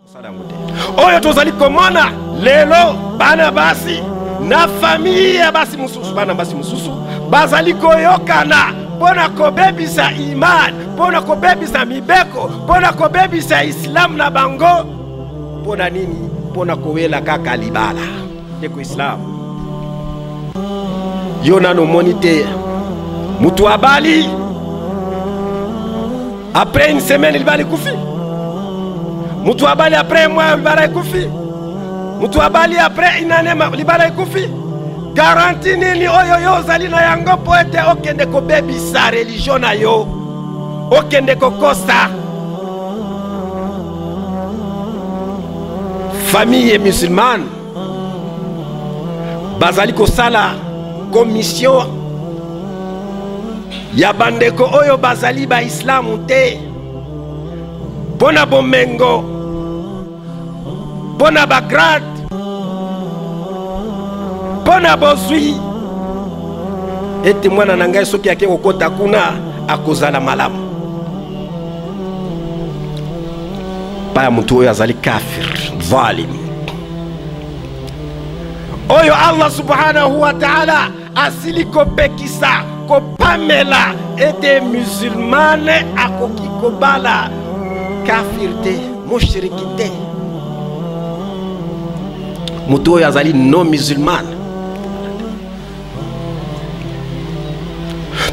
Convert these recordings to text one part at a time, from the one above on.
Kosala yango te. Oyo tozali komona lelo, bana basi na famille ya basi mosusu, bana basi mosusu bazali koyokana mpo na kobebisa iman, mpo na kobebisa mibeko, mpo na kobebisa islam na bango. Mpo na nini? Mpo na kowela kaka libala. Ndeko islam, yo nano omoni te moto abali après une semaine libala ekufi, moto abali après un mois libala ekufi, moto abali après une année libala ekufi. Garanti nini oyo yo ozali na yango mpo ete okende kobebisa religion na yo, okende kokosa famille musulmane? Bazali kosala commission ya bandeko oyo bazali baislamu te mpo na bomengo, mpo na bagrade, mpo na bozwi, ete mwana na ngai soki ake kokota kuna akozala malamu. Pa ya moto oyo azali kafir zalim, oyo Allah subhanahu wa ta'ala asili kopekisa, kopamela ete musulmane akoki kobala kafir te, mushriki te, moto oyo azali non musulmane.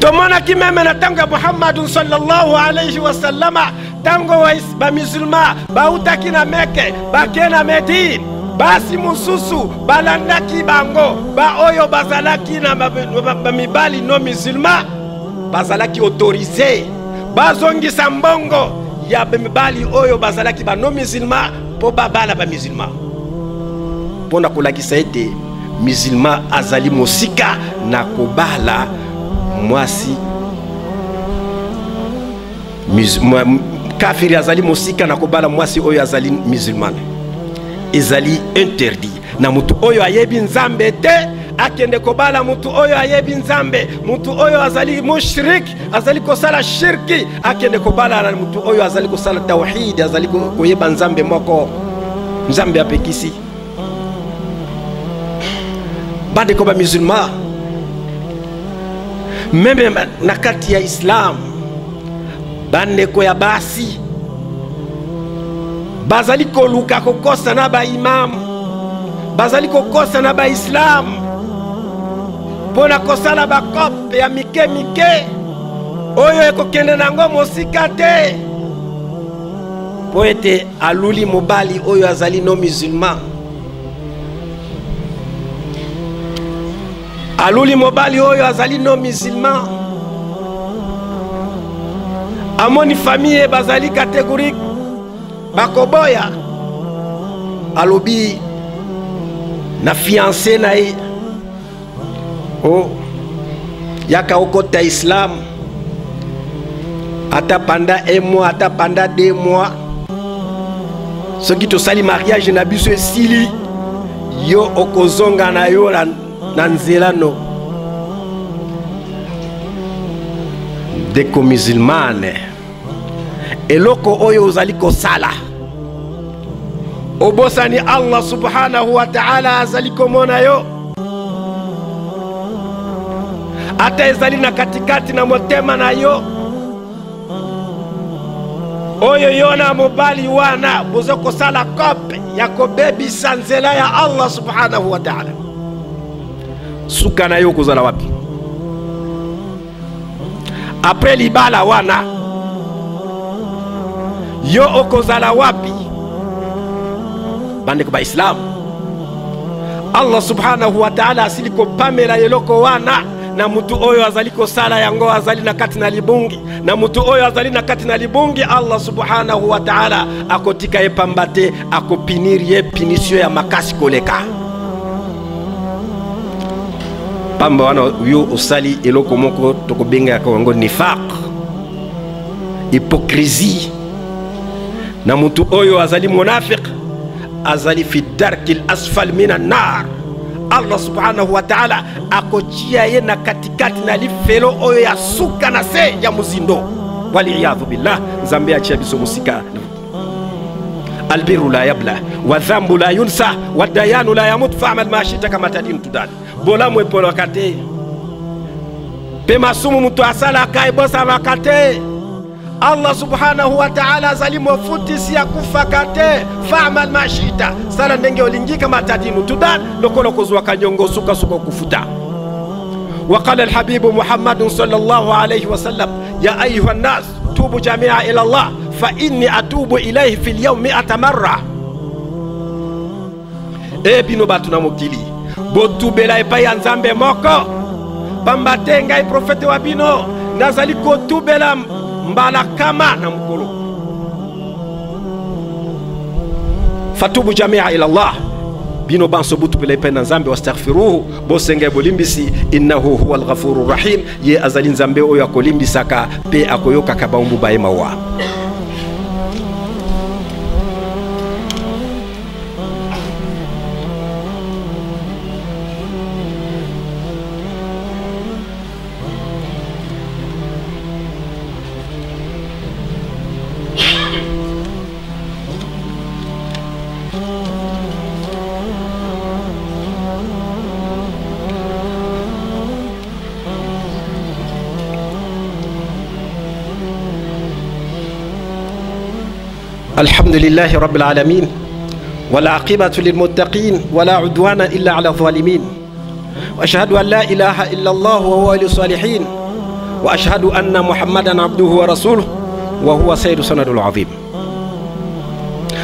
Tomonaki meme na ntango ya Muhammadu sallallahu alayhi wa sallama, ntango bamusulma bautaki na Meke bake na Medine, basi mosusu balandaki bango, baoyo bazalaki na bamibali non musulma bazalaki autorise bazongisa mbongo ya mibali oyo bazalaki ba non musulma mpo babala bamusulma, mpo na kolakisa ete musulman azali mosika na kobala mwasi kafiri, azali mosika na kobala mwasi oyo azali musulmane. Ezali interdit na motu oyo ayebi Nzambe te akende kobala motu oyo ayebi Nzambe. Motu oyo azali mushrik, azali kosala shirki, akende kobala na motu oyo azali kosala tawhid, azali koyeba Nzambe moko. Nzambe apekisi. Bandeko bamusulman, meme na kati ya islam, bandeko ya basi bazali koluka kokosa na baimamu, bazali kokosa na baislamu mpo na kosala bakope ya mike mike oyo ekokende na yango mosika te, mpo ete aluli mobali oyo azali non musulman, aluli mobali oyo azali non musulman, amoni famille bazali catégorique bakoboya, alobi na fiancé na ye: o yaka okota islam ata pendant un mois, ata pendant 2 mois, soki tosali mariage na biso esili, yo okozonga na yo na nzela. No ndeko musulmane, eloko oyo ozali kosala, obosani Allah subhanahu wa ta'ala azali komona yo. Ata ezali na katikati na motema na yo, oyo yo na mobali wana boza kosala kope ya kobebisa nzela ya Allah subhanahu wa ta'ala, suka na yo okozala wapi après libala wana? Yo okozala wapi? Bandeko baislamu, Allah subhanahu wa ta'ala asili kopamela eloko wana na mutu oyo azali kosala yango azali na kati na libungi. Na mutu oyo azali na kati na libungi, Allah subhanahu wa ta'ala akotika ye pamba te, akopinir ye punition ya makasi koleka pamba wana. Yo osali eloko moko tokobengaka yango nifaq, hypocrisie. Na mutu oyo azali monafiq, azali fi darki lasfal min annar. Allah subhanahu wa ta'ala akotia ye na katikati na lifelo oyo ya suka na se ya mozindo, waliyadhu billah. Nzambe atia biso mosika. Albiru la yabla wa dhambu la yunsa wa dayanu la yamut fa'mal ma shita kama tadinu tudan. Bolamu epolaka te mpe masumu moto asalaka ebosamaka te. Allah subhanahu wa ta'ala azali mofutisi akufaka te. Fa'mal ma shita, sala ndenge olingi kama tadinu tudan, lokola kozwaka nyongo sukasuka okufuta. وقال الحبيب محمد صلى الله عليه وسلم يا أيها الناس توبوا جميعا إلى الله فإني أتوب إليه في اليوم 100 مرة. E bino bato na mokili, botubela epai ya Nzambe moko, pamba te ngai profete wa bino nazali kotubela mbala kama na mokolo. Fatubu jamia ila Allah, bino banso botubela epai na Nzambe, wastaghfiruhu, bosenga bolimbisi, innahu huwa alghafuru rahim, ye azali Nzambe oyo akolimbisaka pe akoyokaka baumbu baye mawa. الحمد لله رب العالمين والعاقبة للمتقين ولا عدوان إلا على الظالمين، وأشهد أن لا إله إلا الله وهو ولي الصالحين، وأشهد أن محمدا عبده ورسوله وهو سيد سند العظيم.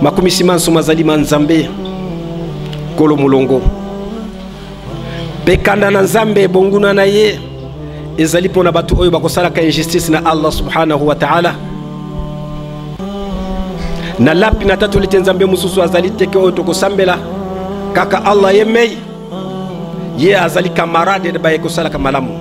Makumisi manso mazali manzambe kolo mulongo pekanda na nzambe bonguna na ye ezali pona bato oyo bakosalaka injustice na Allah subhanahu wa ta'ala. Na lapi na tatu lite nzambe mususu azali teke oyo tokosambela kaka Allah ye mei ye azali camarade de baye kosalaka malamu.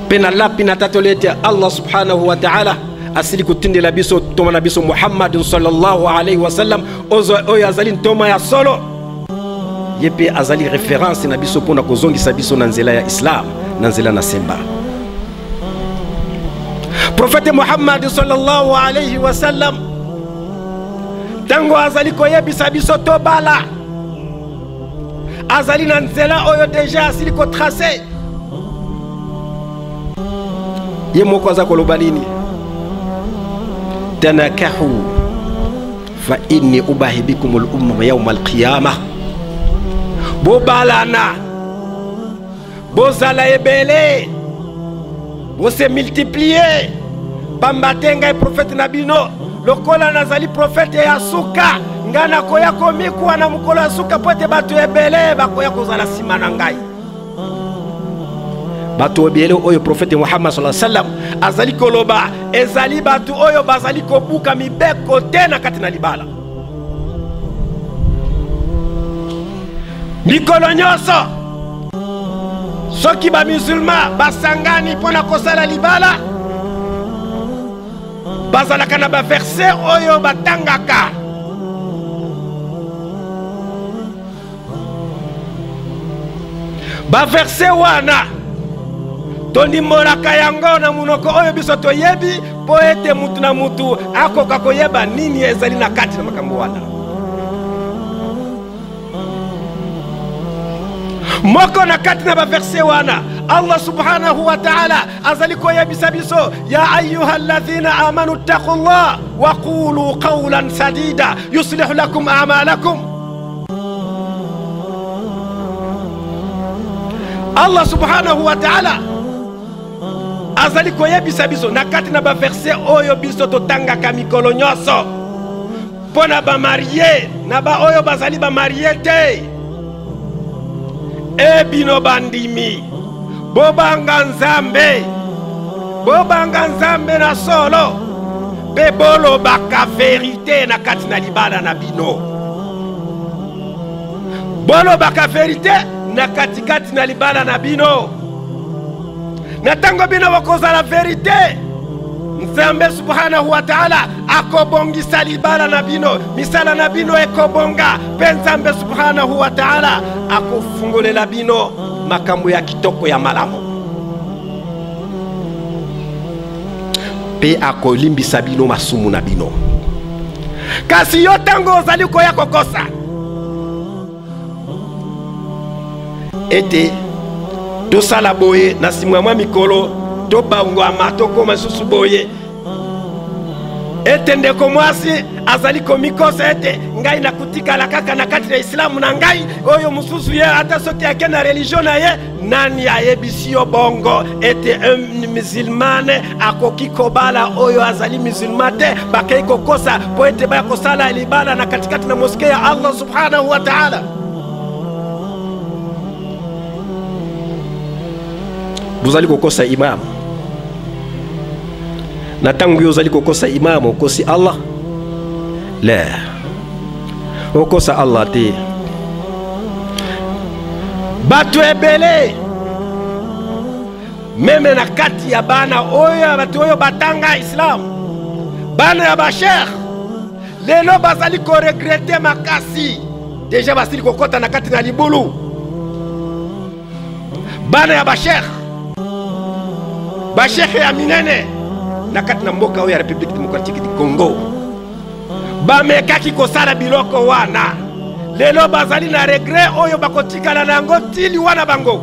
Pe na lapi na tatu lite Allah subhanahu wa ta'ala asili kotindela biso ntoma na biso Muhammad sallallahu alayhi wa sallam oyo azali ntoma ya solo, ye pe azali référence na biso mpona kozongisa biso na nzela ya Islam, na nzela na semba. Prophète Muhammad sallallahu alayhi wa sallam tango azali koyebisa biso tobala, azali na nzela oyo deja asili kotrace. Ye moko aza koloba nini? Tanakahu fa inni ubahi bikum al umma yawm al qiyamah. Bobalana, bozala ebele, bose multiplier, pamba te ngai prophète na bino lokola nazali prophète ya suka, ngai nakoya komikuwa na mokolo ya suka po ete bato ebele bakoya kozala nsima na ngai. Bato ebele oyo prophète Muhammad sallallahu alayhi wa sallam azali koloba ezali bato oyo bazali kobuka mibeko te na kati na libala. Mikolo nyonso soki ba musulman basangani mpona kosala libala, bazalaka na ba verset oyo batangaka. Ba verset wana tondimbolaka yango na monoko oyo biso toyebi mpo ete mutu na mutu akoka koyeba nini ezali na kati na makambo wana. Moko na kati na ba verset wana Allah subhanahu wa ta'ala azali koyebisa biso ya ayyuha alladhina amanu taqullah wa qulu qawlan sadida yuslihu lakum a'malakum. Allah subhanahu wa ta'ala azali koyebisa biso na kati na ba verset oyo biso totangaka mikolo nyonso mpo na ba marie na ba oyo bazali ba marie te. E bino bandimi, bobanga Nzambe, bobanga Nzambe na solo mpe bolobaka verite na kati na libala na bino. Bolobaka verite na katikati na libala na bino. Na tango bino bokozala verite, Nzambe subhanahu wa ta'ala akobongisa libala na bino, misala na bino ekobonga, mpe Nzambe subhanahu wa ta'ala akofungolela bino makambo ya kitoko ya malamu, mpe akolimbisa bino masumu na bino. Kasi yo ntango ozali koya kokosa ete tosala boye, na nsima ya mwa mikolo tobangwama, tokóma lisusu boye, ete ndeko mwasi azali komikosa ete ngai nakotikala kaka na kati na islamu na ngai, oyo mosusu ye ata soki ake na religio na ye. Nani ayebisi yo bongo ete un musulmane akoki kobala oyo azali musulman te? Bakei kokosa mpo ete baya kosala libala na katikati na moske ya Allah subhanahu wa ta'ala. Bozali kokosa imam. Na ntango yo ozali kokosa imam, okosi Allah? La, okosa Allah te. Bato ebele, meme na kati ya bana oyo ya bato oyo batanga islam, bana ya bashekh, lelo bazali koregrete makasi, deja basili kokɔta na kati na libulu. Bana ya bashekh, bashekhe ya minene na kati na mboka oyo ya République démocratique du Congo, bamekaki kosala biloko wana, lelo bazali na regret oyo bakotikala na yango tili wana bango,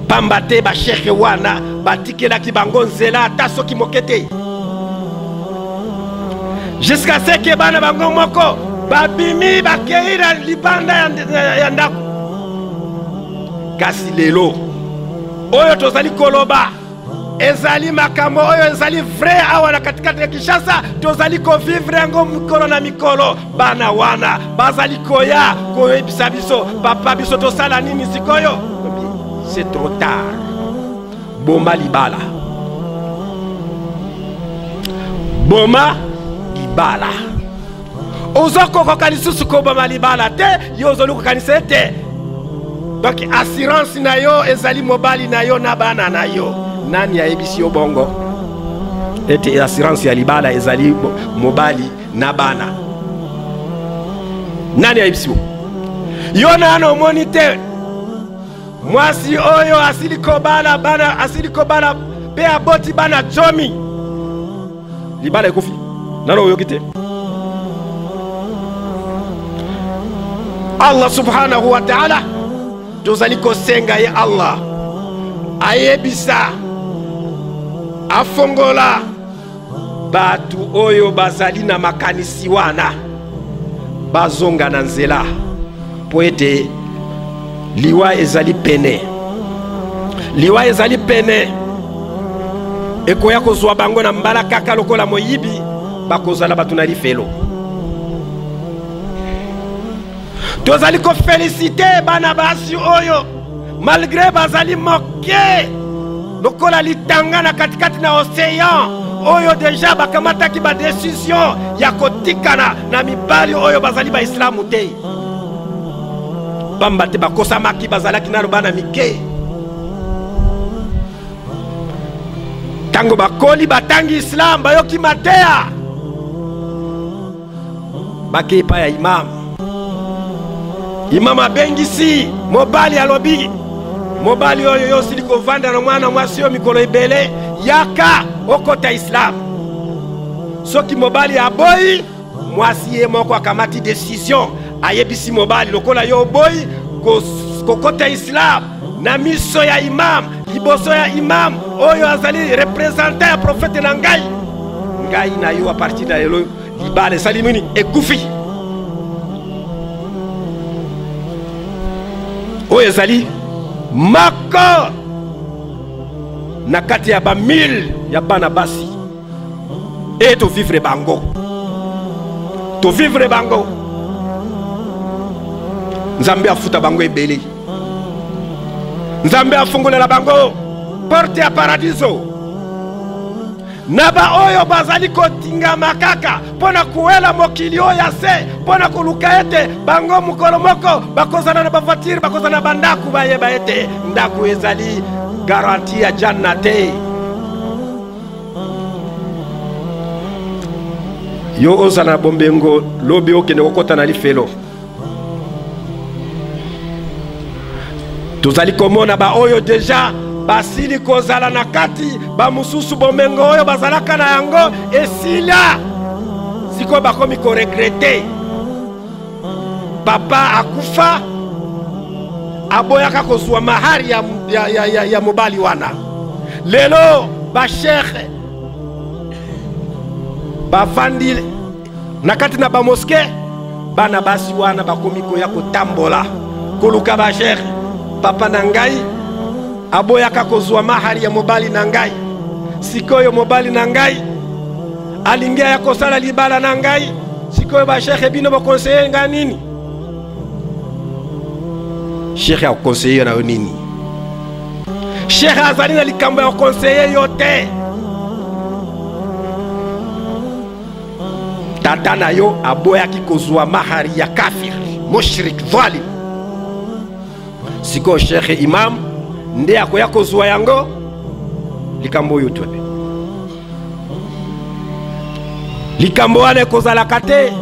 pamba te bashekhe wana batikelaki bango nzela ata soki moke te, jusqu'à ce que bana bango moko babimi, bakei na libanda ya ndako. Kasi lelo oyo tozali koloba ezali makambo oyo ezali vrai awa na katikati ya Kinshasa, tozali kovivre yango mikolo na mikolo. Bana wana bazali koya koyebisa biso: "Papa, biso tosala nini sikoyo?" C'est trop tard. Boma libala, boma libala. Ozokokoka lisusu koboma libala te. Yo ozoli kokanisa ete donc assurance na yo ezali mobali na yo na bana na yo. Nani ayebisi yo bongo ete assurance ya libala ezali mobali na bana? Nani ayebisi yo? Yo nano omoni te mwasi oyo asili kobala bana, asili kobala mpe aboti bana 10, libala ekufi? Nano oyoki te? Allah subhanahu wa ta'ala, tozali kosenga ye Allah ayebisa, afongola bato oyo bazali na makanisi wana, bazonga na nzela, mpo ete liwa ezali pene, liwa ezali pene, ekoya kozwa bango na mbala kaka lokola moyibi, bakozala bato na lifelo. Tozali kofelisite bana basi oyo, malgré bazali moke lokola litanga na katikati na océan, oyo deja bakamataki badesizio ya kotikana na mibali oyo bazali baislamu te, pamba te bakosamaki, bazalaki nano bana mike. Ntango bakoli, batangi islam, bayoki mateya, bakei epai ya imam. Imam abengisi mobali, alobi: "Mobali oyo yo osili kovanda na mwana mwasi oyo mikolo ebele, yaka okota islam." Soki mobali aboyi, mwasi ye moko akamati decision, ayebisi mobali: "Lokola yo oboyi kokota islam na miso ya imam, liboso ya imam oyo azali représentant ya profete na ngai, ngai na yo, à partir na lelo libala esali nini? Ekufi." Oyo ezali moko na kati ya bamille ya bana basi e tovivre bango, tovivre bango. Nzambe afuta bango ebele, Nzambe afungolela bango porte ya paradiso. Na baoyo bazali kotingama kaka mpo na kowela mokili oyo ya se, mpo na koluka ete bango mokolo moko bakozala na bavoitire, bakozala na bandako, bayeba ete ndako ezali garanti ya janna te. Yo ozala na bombengo, lobi okende kokɔta na lifelo. Tozali komona baoyo deja Basili kozala na kati, bamosusu bomengo oyo bazalaka na yango esila, sikoyo bakomi koregrete. Papa akufa, aboyaka kozwa mahari ya, ya, ya, ya, ya mobali wana. Lelo bashekhe bavandi na kati na bamoske, bana basi wana bakomi koya kotambola koluka bashekhe. Papa na ngai aboyaka kozwa mahari ya mobali na ngai, sikoyo mobali na ngai alingi aya kosala libala na ngai, sikoyo bashekhe bino bokonseye ngai nini? Shekhe akokonseye yo na yo nini? Shekhe azali na likambo ya kokonseye yo te. Tata na yo aboyaki kozwa mahari ya kafir mushrik dhalim, sikoyo shekhe imam nde akoya kozwa yango. Likambo oyo toyebi, likambo wana ekozalaka te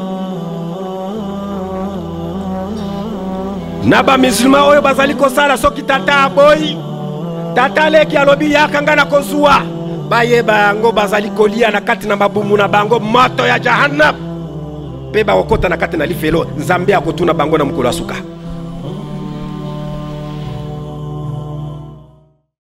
na bamisulma oyo bazali kosala. Soki tata aboyi, tata leki alobi yaka nga na kozwa, bayeba yango bazali kolia na kati na mabumu na bango moto ya jahannam, mpe bakokota na kati na lifelo. Nzambe akotuna bango na mokolo ya suka.